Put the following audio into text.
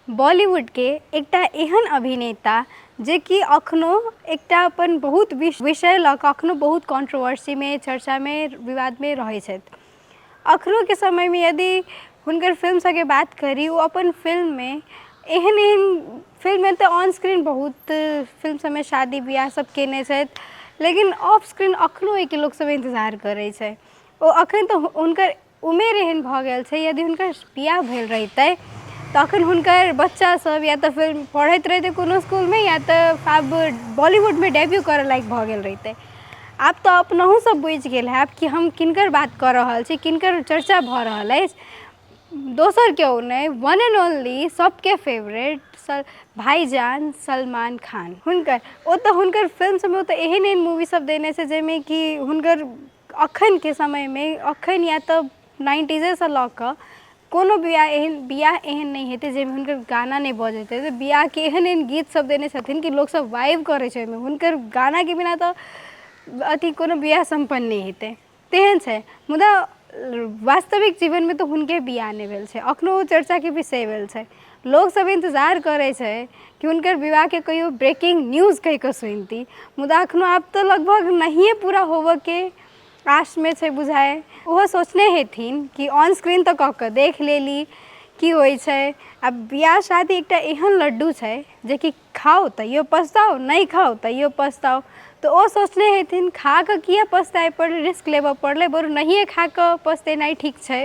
बॉलीवुडके एकटा एहन अभिनेता जेकि अखनो एकटा अपन बहुत विषय लऽ कऽ अखनो बहुत कॉन्ट्रोवर्सीमे, चर्चामे, विवादमे रहै छथि। अखनोके समयमे यदि हुनकर फिल्म सबके बात करी, ओ अपन फिल्ममे एहन एहन फिल्ममे तऽ ऑन स्क्रीन बहुत फिल्म सबमे शादी बियाह सब केने छथि, लेकिन ऑफ स्क्रीन अखनो ओहिके लोकसब इन्तजार करै छै। ओ अखन तऽ हुनकर उमेर एहन भऽ गेल छै, यदि हुनकर बियाह भेल रहितै तऽ अखन हुनकर बच्चा सब या तऽ फिर पढ़ैत रहितै कोनो इसकुलमे या तऽ आब बॉलीवुडमे डेब्यू करऽ लायक भऽ गेल रहितै। आब तऽ अपनहुँ सब बुझि गेल होयब कि हम किनकर बात कऽ रहल छी, किनकर चर्चा भऽ रहल अछि। दोसर केओ नहि, वन एंड ओनली सबके फेवरेट भाईजान सलमान खान। हुनकर ओ तऽ हुनकर फिल्म सबमे ओ तऽ एहन एहन मूवी सब देने छै जाहिमे कि हुनकर अखनके समयमे, अखन या तऽ नाइन्टीजेसँ लऽ कऽ कोनो बियाह एहन, बियाह एहन नहि हेतै जाहिमे हुनकर गाना नहि बजैत हेतै। बियाहके एहन एहन गीत सब देने छथिन कि लोकसब वाइब करै छै ओहिमे। हुनकर गानाके बिना तऽ अथी कोनो बियाह सम्पन्न नहि हेतै, तेहन छै। मुदा वास्तविक जीवनमे तऽ हुनके बियाह नहि भेल छै, अखनो ओ चर्चाके विषय भेल छै। लोकसब इन्तजार करै छै कि हुनकर विवाहके कहियो ब्रेकिंग न्यूज कहि कऽ सुनती, मुदा अखनो आब तऽ लगभग नहिए पूरा होबऽके आशमे छै बुझाइ। ओहो सोचने हेथिन कि ऑन स्क्रीन तऽ कऽ कऽ देख लेली की होइ छै। आ बियाह शादी एकटा एहन लड्डू छै जेकि खाउ तैयो पछताउ, नहि खाउ तैयो पछताउ। तऽ ओ सोचने हेथिन खा कऽ किए पछताए पड़लै, रिस्क लेबऽ पड़लै, बरु नहिए खा कऽ पछतेनाइ ठीक छै।